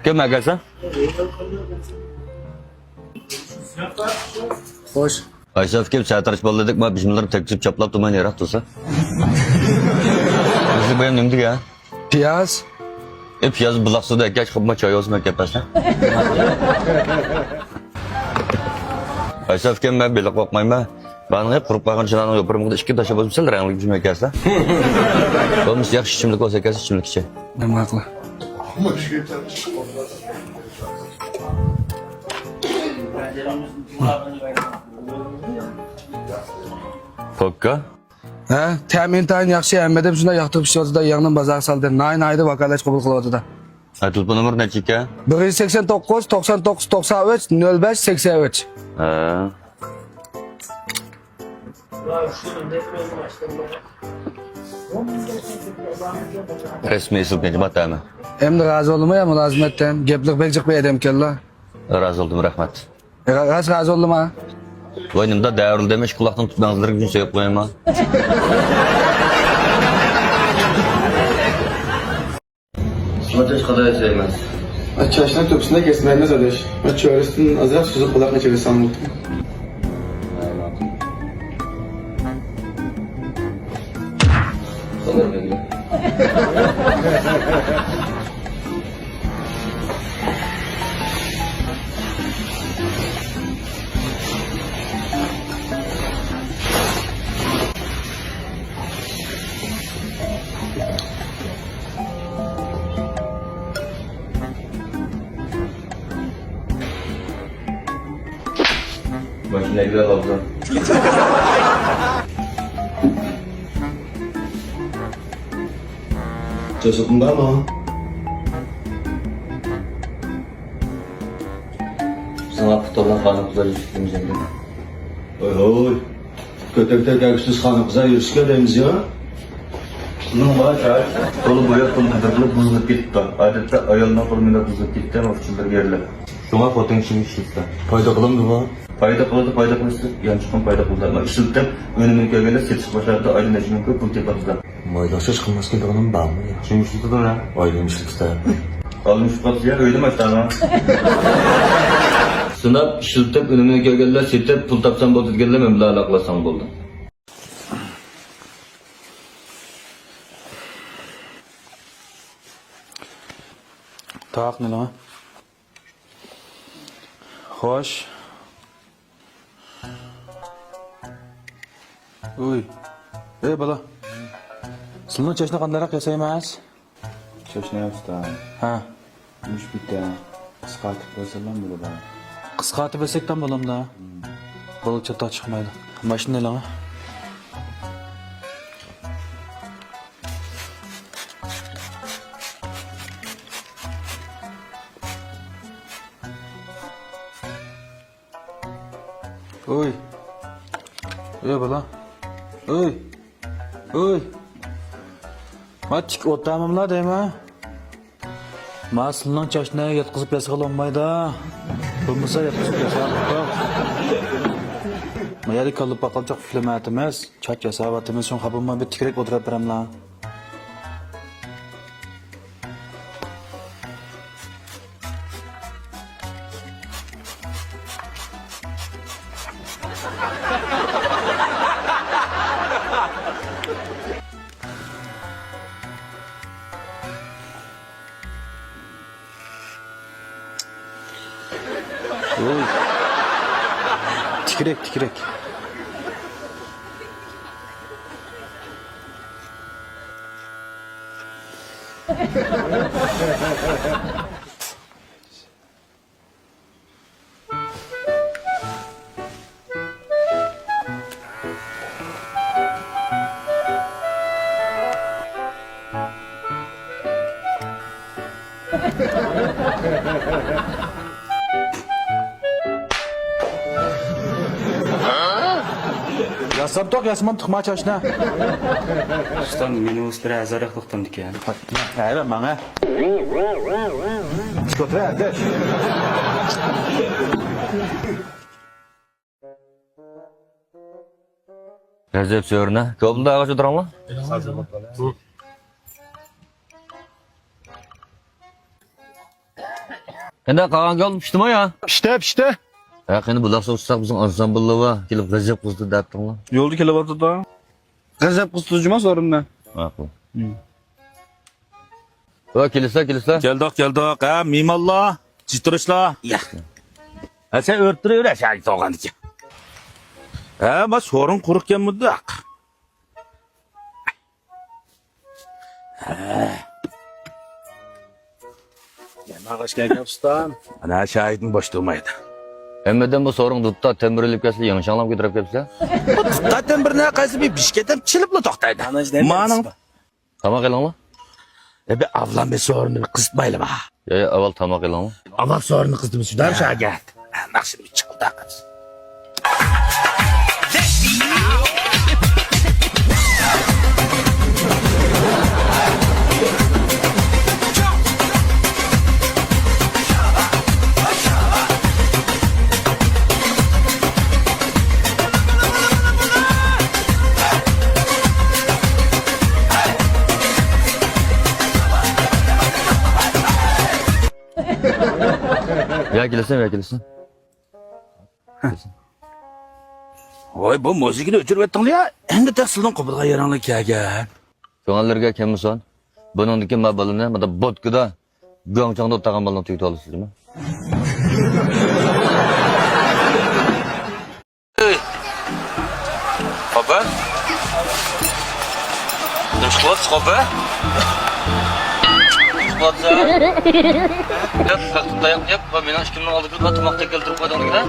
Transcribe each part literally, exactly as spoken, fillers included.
كىم ئەكەلسە؟ خوش. ئايساف كىم سەتەرچ بالىدەك ما بىزمىلەر تەكلىپ چاپلاپ تۇرماي ياراق تۇرسا. بىزنى بۇ يەم نېمە دېگەن؟ پىياز. ئى، پىياز بۇلاق سۇدا ئەكەش، قىپما چاي بولسىمۇ ئەكەپ بەرسە. ئايساف ئۇكام، مەن بېلىق باقمايمەن. بارنىڭى قۇرۇپ قالغان چىلاننىڭ يوپۇرمىقىدا ئىككى تاشا بولسا سەل رەڭلىك جۈمە ئەكەلسە. بولمىسا ياخشى ئىچىملىك بولسا ئەكەلسە ئىچىملىك ئىچە. نېمە ھەقلىق؟ پوككا؟ ھە، تەمى ئىنتايىن ياخشى، ھەممىدىن شۇنداق ياقتۇرۇپ ئىچىۋاتىدۇ، يېڭىدىن بازارغا سالدى. ناھايىتى، ناھايىتى ۋاكالەتچى قوبۇل قىلىۋاتىدۇ. ھە، تېلېفون نومۇرى نەچچە ئىكەن؟ بىر يۈز سەكسەن توققۇز، توقسان توققۇز، توقسان ئۈچ، نۆل بەش، سەكسەن ئۈچ. ھە. رەسمىي ئېسىل كەنجىمات ھەمە. ئەمدى رازى بولدىمۇ يا مۇلازىمەتتىن؟ گەپلىك بەك جىق بىر ئادەمكەنلا. رازى بولدۇم، رەھمەت. راست رازى بولدىما؟ ۋاي، نېمىدا دەۋرىلدىم، ئىش قۇلاقتىن تۇتماڭزلىرىم ئۈچۈن سۆيۈپ قويايما؟ سىلەر چاچ قانداق ياسايمىز؟ چاچنى تۆپىسىنى كەسمەيمىز، ئاداش. چۆرىسىدىن ئازراق سۈزۈپ قۇلاقنى چىۋىساڭ بولدى. ماشىنا ئەكىرەپ قاپسەن. چۆسۈپمۇ بارمۇ؟ ساڭا پۇتۇرلار خانىم قىزلار يۈرۈشكىمىز ئەمدى. ھوي ھوي. كۆتەكتە كەلگۈسىز خانىم قىزلار يۈرۈشكە دەيمىز يا. شۇنىڭ بار چاي. تولا بوياپ، تولا پۇتۇر قىلىپ بۇزۇلۇپ كېتىپتۇ. ئادەتتە ئايالنىڭ قولى مۇنداق بۇزۇلۇپ كېتىدۇ، ئۇچۇندا يېرىلىپ. شۇڭا خوتۇن كىشىنى ئىشلىتىدۇ. پايدا قىلامدۇ بۇ؟ پايدا قىلىدۇ، پايدا قىلىشسىز، يانچۇققىمۇ پايدا قىلىدۇ. ئەمما ئىشلىتىپ، ئۈنۈمىنى كۆرگەندە سېتىشقا باشلايدۇ، ئايدا نەچچە مىڭ كۆپ پۇل تېپىدۇ. مايدا ئوخشاش قىلماس كېلىدىغىنىم بارمۇ؟ شۇنى ئىشلىتىدۇ ھە. ئايلىنىشلىق ئىستەر. ئالدىن چۈشۈپ قاپسىز يا، ئۆيدە ماشتاغا. سىناپ، ئىشلىتىپ، ئۈنۈمىنى كۆرگەنلەر سېتىپ، پۇل تاپسام بولدى دېگەنلەر مەن بىلەن ئالاقىلاشساڭ بولدى. تاق نېمە؟ خوش. ئۇي. ئەي بالا. سىلىنىڭ چاچنى قانداقراق ياسايمىز؟ چاچنى ئۇستا. ھە. مۇشۇ پېتى قىسقارتىپ قويسىلا بولىدۇ. قىسقارتىپ بەرسەكتان بولامدا. بولىدۇ، چاتاق چىقمايدۇ. ماشىنىنى ئېلىڭ. ئۆي. ئۆي بالا. ئۆي. ئۆي. ما تىك ئولتۇرماملا دەيمەن. ما سىلىنىڭ چاچنى ياتقۇزۇپ ياسىغىلى بولمايدۇ. بولمىسا ياتقۇزۇپ ياساپ. ما يەردە كاللا پاقالچاق پۈكلىمەتىمىز. چاچ ياساۋاتىمىز، شۇڭا خاپا بولماي بىر تىكرەك ئولتۇراپ بېرەملا. ۋوي. تىكرەك، تىكرەك. ياسامدۇق، ياسىمامدۇق ما چاچنى. ئۇستام، مېنى ئۇستىرا ھازىرراق توختامدىكەن. ھەي، ماڭا. ئۆتۈرە، ئەدەش. غەزەپ سۆرىنە. كۆپلا ئاغاچ ئولتۇراڭلار. قېنى قالغان گۆل پىشتىمۇ يا؟ پىشتى، پىشتى. ھە، قېنى بۇلاق سوقساق بىزنىڭ ئانسامبىللار بار. كېلىپ غەزەپ قىزدى دەپتىڭلار. يولدا كېلىۋاتىدۇ. غەزەپ قىزدى جۇما سورۇننى. ماقۇل. ۋە كېلىسىلەر، كېلىسىلەر. كەلدۇق، كەلدۇق. ھە، مېھمانلار، جىتتۇرۇشلار. يا. ھە، سەن ئۆرۈپ تۇرۇۋېرە، شاھىت سوغاندىكى. ھە، ما سورۇن قۇرۇقكەن مۇنداق. ھە. يەنە ئاغاچ كەلگەن ئۇستام. ئانا شاھىتمۇ بوش تۇرمايدۇ. ھەممىدىن بۇ سورۇن دۇتتا تەمبىرلىپ كەلسە، يېڭىشاڭلام كۆتۈرۈپ كەپسە. دۇتتا تەمبىرنى قايسى بىر بىشكەتەم چېلىپلا توختايدۇ. مانىڭ. تاماق ئېلىڭلار. ئە، بىر ئاۋلان بىر سورۇننى بىر قىزىتمايلىما؟ يا، يا، ئاۋۋال تاماق ئېلىڭلار. ئاۋۋال سورۇننى قىزىتىمىز، شۇنداقمۇ شاگىرت؟ ناخشىنى بىر چىقىلداق قىلسۇن. يا كېلىسەن، يا كېلىسەن. ۋاي، بۇ مۇزىكىنى ئۆچۈرۈۋەتتىڭلار يا؟ ئەمدى تەقسىرلىنىڭ قوبۇلغا يېرىڭلار كەلگەن. كۆڭۈللىرىگە كەلمىسۇن. بۇنىڭدىكى ما بالىنى مانا بوتكىدا، گۇاڭچاڭدا ئولتۇرغان بالىنى تۈگىتىۋالىسىزمۇ؟ ئەي! خوپە؟ نېمە قىلىۋاتىسىز، خوپە؟ نېمە قىلىۋاتىسىز؟ ياق، تاياق يەپ، مېنىڭ ئىككىمنىڭ ئالدىغا تاماق تەگكىلى تۇرۇپ قويدۇڭ دېگىنە.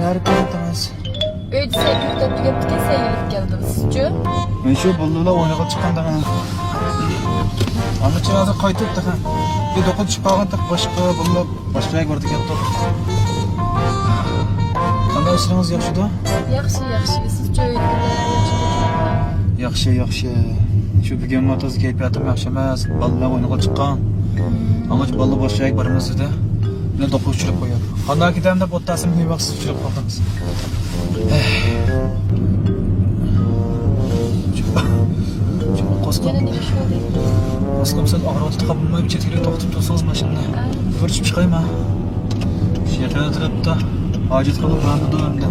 نەگە كەتتىڭىز؟ ئۆيدە سەيگىلىك دەپ تۈگەپتىكەن، سەيگىلىك كەلدىم. سىزچۇ؟ مەن شۇ بالىلار ئوينىغىلى چىققان دەڭ. ئاڭغىچە ھازىر قايتىپ تېخى. بىر دوقۇن چىقىپ قالغان تېخى باشقا بالىلار باشقا يەرگە بارىدىكەن توق. قانداق ئىشلىرىڭىز ياخشىدۇ؟ ياخشى، ياخشى. سىزچۇ، ئۆيدىكىلەر ياخشىمۇ؟ ياخشى، ياخشى. شۇ بۈگۈن ما تازا كەيپىياتىم ياخشى ئەمەس. بالىلار ئوينىغىلى چىققان. ئاڭغىچە بالىلار باشقا يەرگە بارىمىز دېدى. مېنى دوقا ئۇچۇرۇپ قويۇپ. قانداق كېتەمدۇ دەپ ئولتۇرسام، نېمە ۋاقىت ئۇچۇرۇپ قالدىڭىز؟ قوسقام. يەنە نېمە ئىش بولدى؟ قوسقام، سەل ئاغرىۋاتىدۇ، قاپماي بىر چەتكە توختىتىپ تۇرسىڭىز ماشىنىنى. ئە. بىر ئىچىپ چىقايما؟ يېقىن ئەتراپتا ھاجەتخانا بارمىدۇ ئەمدى؟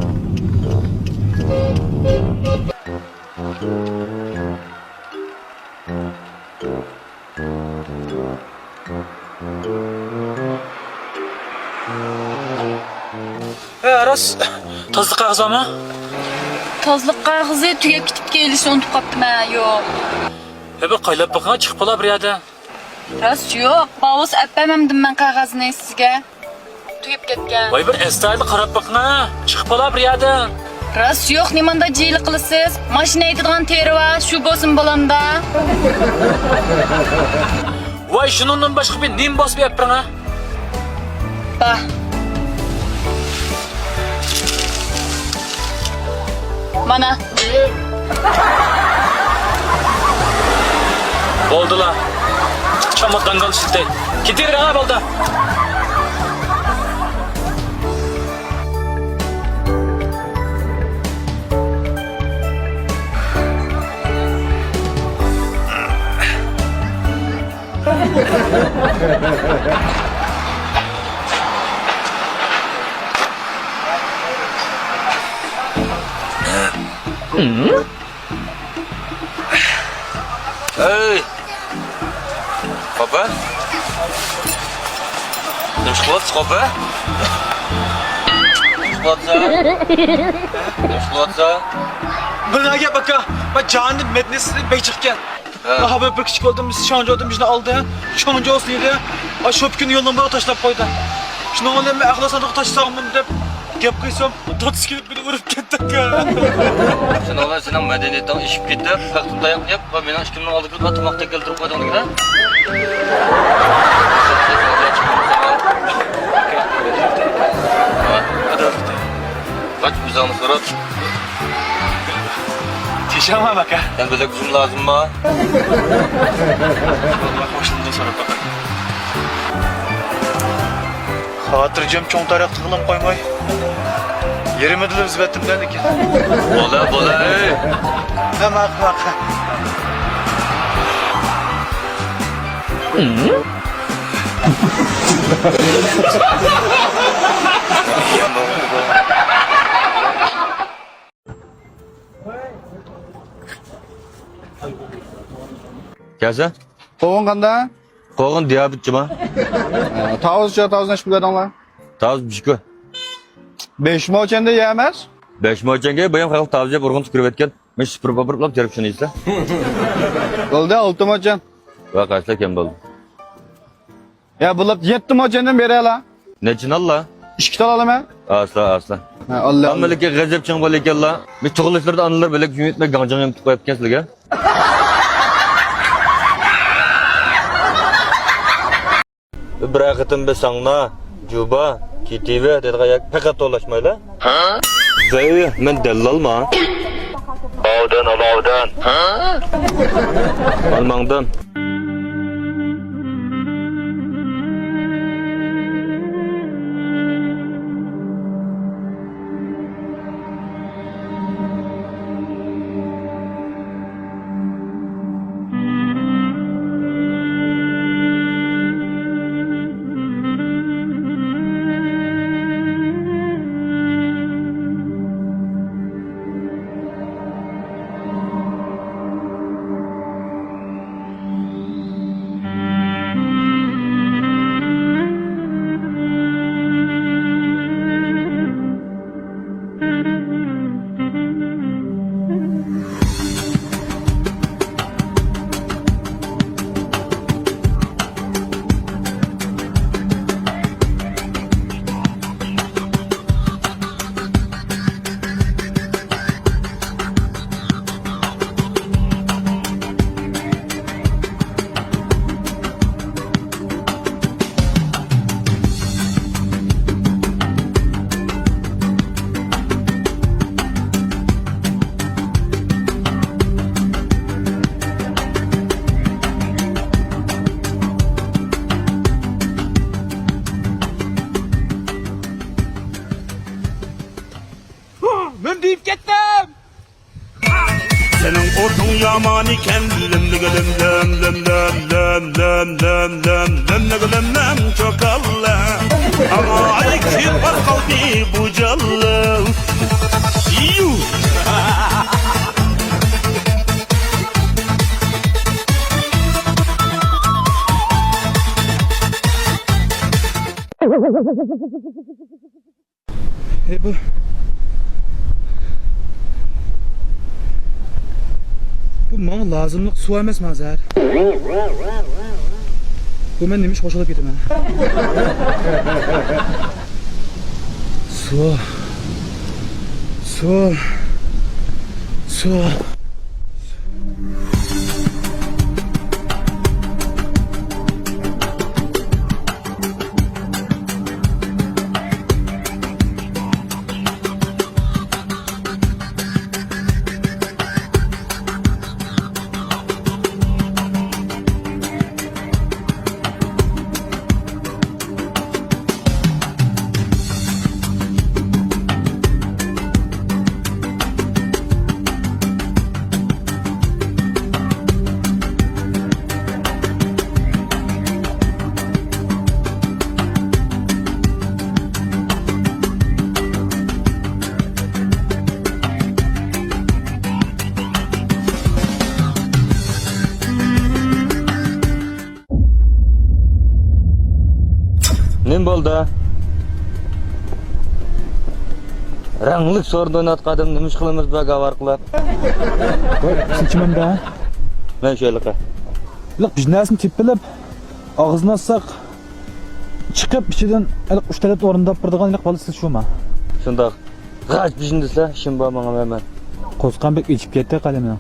ھە، راست. تازىلىق قەغىزى بارمۇ؟ تازىلىق قەغىزى تۈگەپ كېتىپتىكەن، ئېلىشنى ئۇنتۇپ قاپتىمەن، يوق. ھە، بىر قايلاپ بېقىڭ، چىقىپ قالا بىر يەردىن. راست يوق، بار بولسا ئەپ بەرمەمدىم مەن قەغەزنى سىزگە. تۈگەپ كەتكەن. ۋاي، بىر ئەستايىدىل قاراپ بېقىڭا، چىقىپ قالا بىر يەردىن. راست يوق، نېمانداق جىلە قىلىسىز؟ ماشىنا ھەيدەيدىغان تېرە بار، شۇ بولسىمۇ بولامدا. ۋاي، شۇنىڭدىن باشقا بىر نېمە بولسا بېرىپ بېرىڭە. بار. مانا. بولدىلا. چامادانغا ئىشلىتەي. كېتىۋېرىڭە، بولدى. ئەي! خوپە؟ نېمە ئىش قىلىۋاتىسىز، خوپە؟ نېمە ئىش قىلىۋاتىسىز؟ نېمە ئىش قىلىۋاتىسىز؟ بىر گەپ، ئاكا. مەن جانىم مەدىنىسىدىن بەك چىققان. ھە. ھە، بىر، بىر كىچىك بولدۇم، شاڭجاۋدىن بىزنى ئالدى. شاڭجاۋ سىيدى. ئا، شوپكىنى يولنىڭ بويىغا تاشلاپ قويدى. شۇنىڭ بىلەن مەن ئەخلەت ساندۇققا تاشلىساغمۇ دەپ، گەپ قىلسام، دادىسى كېلىپ مېنى ئۇرۇپ كەتتىكەن. سېنىڭ، سېنىڭ مەدەنىيىتىڭ ئېشىپ كېتىپ، پەختىن تاياقنى يەپ، ۋە مېنىڭ ئىككىمنىڭ ئالدىغا تاماق تەگكەلتۈرۈپ قويدۇڭ دېگىنە. قاچ، ئۆزۈڭنى سورات. تېشەڭمەن ئاكا. سەن بىلەك ئۈزۈم لازىمما؟ قوشنىدىن سوراپ باقاي. خاتىرجەم چوڭ تاراق تىقىلىم قويماي. يېرىمىدىلا ئۈزۈۋەتتىم دەدىكى. بولا، بولا، ئەي. ھە، ماقۇل، ماقۇل. كەلسە؟ قوغۇن قانداق؟ قوغۇن دىيابېت جۇما. ھە، تاۋۇزچە، تاۋۇز نەچچە پۇل بەردىڭلار؟ تاۋۇز بىشكۇ. بەش موچەندە يەمەس؟ بەش موچەنگە بايام خەلق تاۋۇز يەپ ئۇرغۇن تۈكۈرۈۋەتكەن. مەن سۈپۈرۈپ ئاپىرىپلا تېرىپ شۇنى يېسە. بولدى، ئالتە موچەن. ۋە قاچلا كەم بولدى. يا، بولۇپ يەتتە موچەندىن بېرەلا. نەچچە نانلا؟ ئىككى تال ئالىمەن. ئاسلا، ئاسلا. ھە، ئاللا. ھەممىلىكى غەزەپ چىڭ بولىكەنلا. بىز تۇغۇلۇشلىرىدا ئانىلار بۆلەك يۇمۇتماي گاڭجاڭ يۇمۇتۇپ قويۇپتىكەن سىلىگە. بىرەر قېتىم بىر ساڭنا، جۇبا، كېتىۋە دەيدىغان ياكى پەقەت توۋلاشمايلا. ھە؟ زەي، مەن دەللالما. ئاۋدان، ئالاۋدان. ھە؟ ماڭدىم. مەن دېيىپ كەتتىم! سېنىڭ ئوتۇڭ يامان ئىكەن، لىم لىگە لىم لىم لىم لىم لىم لىم لىم لىم لىم لىگە لىم لىم چوكاللا. ئاڭا ئاي كۆيۈپ بار قالدى بۇ جانلىق. يۇ. ھەي، بۇ، بۇ ماڭا لازىملىق سۇ ئەمەسمۇ ھازىر؟ بۇ مەن نېمە ئىشقا خۇشال بولۇپ كېتىمەن؟ سۇ. سۇ. سۇ. نېمە بولدى؟ رەڭلىك سورۇندا ئويناۋاتقان ئادەم نېمە ئىش قىلىمىز بۇ گاۋارقىلار؟ قوي، سىنچىمەمدە. مەن شۇ ھېلىقى. لىق بىر نەرسىنى تېپىپ بىلىپ، ئاغزىنى ئاچساق، چىقىپ ئىچىدىن ھېلىقى ئۈچ تەرەپتىن ئورۇنداپ بېرىدىغان ھېلىقى بالا سىز شۇما؟ شۇنداق غاج بىژىن دېسىلە، ئىشىم بار ماڭا، مەن. قورسىقىم بەك ئېچىپ كەتتى قەلىمىڭ.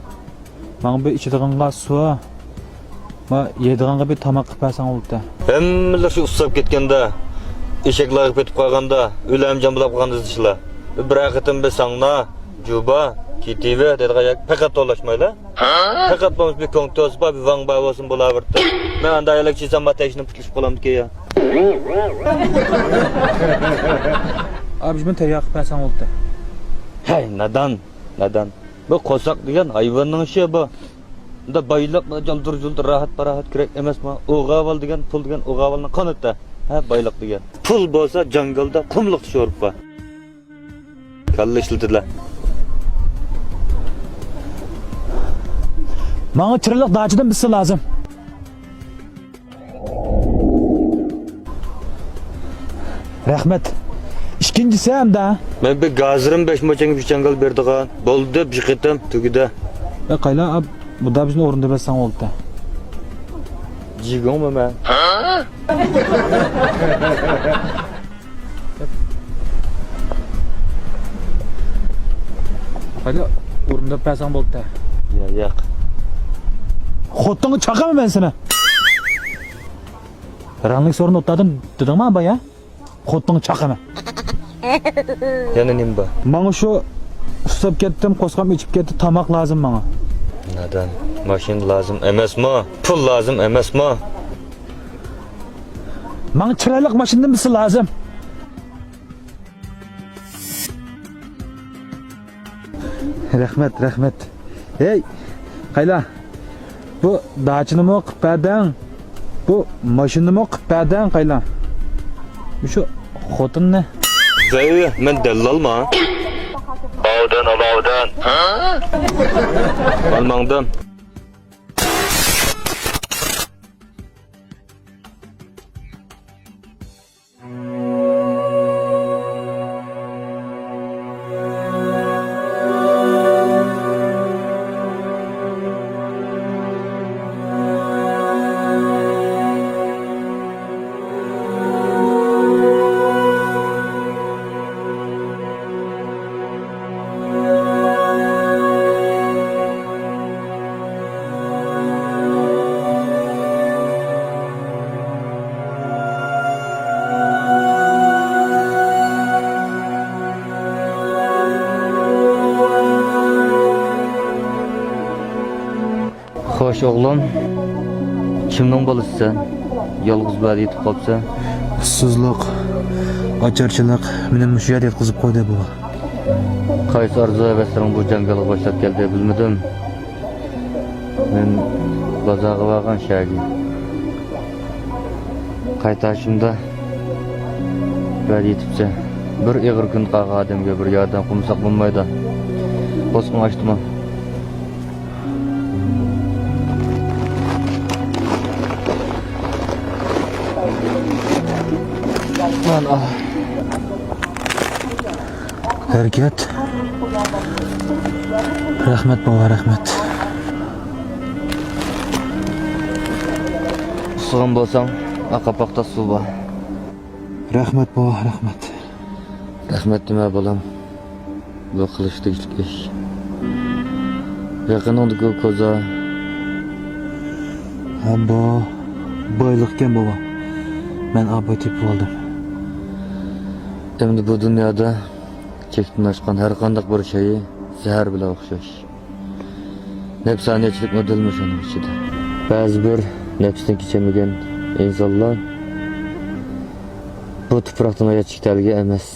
ماڭا بىر ئىچىدىغانغا سۇ، ما يەيدىغانغا بىر تاماق قىلىپ بەرسەڭ بولدى. ھەممىلەر شۇ ئۇسساپ كەتكەندە، ئېشەكلەرگە پېتىپ قالغاندا، ئۆلەم جامبىلاپ قالغاندا دېسىلە. بىرەر قېتىم بىر ساڭنا، جۇبا، كېتىۋە دەيدىغان ياكى پەقەت توۋلاشمايلا. پەقەت بولمىسا بىر كوڭ تۆسپا، بىر ۋاڭ بار بولسۇن بولاۋېرىدۇ. مەن ئانداق يەرلەرگە چىقسام، ما تەشنىم پۇتلىشىپ قالامدىكەن يا. ئابىجىمنى تەييار قىلىپ بەرسەڭ بولدى. ھەي، نادان، نادان. بۇ قورساق دېگەن ھايۋاننىڭ ئىشى بۇ. بۇندا بايلىق، جالدۇر-جۇلدۇر، راھەت-پاراھەت كېرەك ئەمەسمۇ؟ ئوغاۋال دېگەن، پۇل دېگەن ئوغاۋالنىڭ قانىتى. ھە، بايلىق دېگەن. پۇل بولسا جاڭگالدا قۇملۇقتا شورپا. كاللا ئىشلىتىدىلە. ماڭا چىرايلىق داچىدىن بىرسى لازىم. رەھمەت. ئىككىنچىسى ئەمدى. مەن بىر گازىرىم بەش موچەڭگە بىر چاڭگال بېرىدىغان. بولدى، بىر قېتىم، تۈگىدى. ئە، قايلا، ئا، بۇدا بىزنى ئورۇندۇرۇۋەتسەڭ بولدى. جىگىڭمۇ مەن؟ قايلا، ئورۇندۇرۇپ بەرسەڭ بولدى. يا، ياق. خوتۇنغا چاقىمەن مەن سېنى. رەڭلىك سورۇن ئوتتادىن دېدىڭما بايا؟ خوتۇنغا چاقىمەن. يەنە نېمە بار؟ ماڭا شۇ ئۇسساپ كەتتىم، قورسىقىم ئېچىپ كەتتى، تاماق لازىم ماڭا. نادان، ماشىنا لازىم ئەمەسمۇ؟ پۇل لازىم ئەمەسمۇ؟ ماڭا چىرايلىق ماشىنىدىن بىرسى لازىم. رەھمەت، رەھمەت. ھەي، قايلا، بۇ داچىنىمۇ قىپ بەردىڭ، بۇ ماشىنىنىمۇ قىپ بەردىڭ، قايلا. شۇ خوتۇننى. ۋەي، مەن دەللالما؟ ئاۋدان، ئالاۋدان. مەن ماڭدىم. خوش ئوغلۇم، كىمنىڭ بالىسى سەن؟ يالغۇز بۇ يەردە يېتىپ قاپسەن. ئۇسسۇزلۇق، ئاچارچىلىق مېنى مۇشۇ يەردە ياتقۇزۇپ قويدى بوۋا. قايسى ئارزۇ ھەۋەسلىرىڭ بۇ جاڭگالغا باشلاپ كەلدى بىلمىدىم. مەن بازارغا بارغان شەھەرگە. قايتىشىمدا بۇ يەردە يېتىپسەن. بىر ئېغىر كۈن قالغان ئادەمگە بىر ياردەم قىلمىساق بولمايدۇ. قورسىقىڭ ئاچتىمۇ؟ مانا ئال. ھەرىكەت. رەھمەت، بوۋا، رەھمەت. ئۇسسىغان بولساڭ، ئاقا پاختا سۇ بار. رەھمەت، بوۋا، رەھمەت. رەھمەت دېمە، بالام. بۇ قىلىش تېگىشلىك ئىش. يېقىنىڭدىكى كوزا. ھە، بۇ بايلىقكەن، بوۋا. مەن ئاباي تېپىۋالدىم. ئەمدى بۇ دۇنيادا چەكتىن ئاشقان ھەر قانداق بىر شەيئى زەھەر بىلەن ئوخشاش. نەپسانىيەتچىلىكمۇ دەل مۇشۇنىڭ ئىچىدە. بەزى بىر نەپسىدىن كېچەلمىگەن ئىنسانلار بۇ تۇپراقتىن ھايات چىقىتەلىگەن ئەمەس.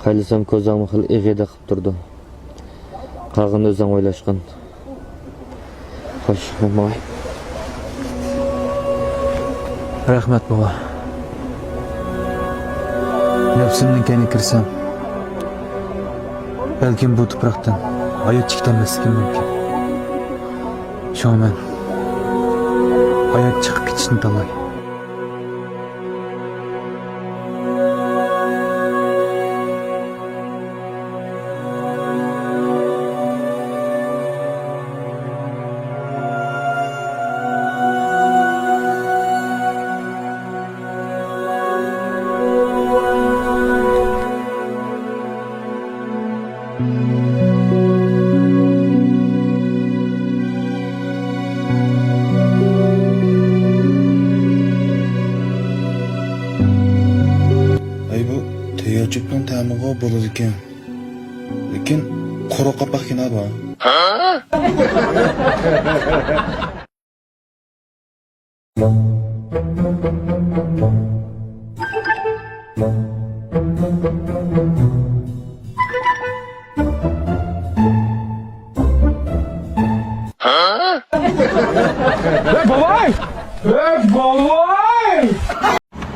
قايلىسام كوزاڭمۇ خېلى ئېغىردەك قىلىپ تۇرىدۇ. قالغىنىنى ئۆزۈڭ ئويلاشقىن. خوش، ماڭاي. رەھمەت، بوۋا. نەپسىمنىڭ كەينىگە كىرسەم، بەلكىم بۇ تۇپراقتىن ھايات چىقىپ كېتەلمەسلىكىم مۇمكىن. شۇڭا مەن ھايات چىقىپ كېتىشنى تاللاي. ئۇ بولىدىكەن. لېكىن قورۇق قاپاق كىنا بار.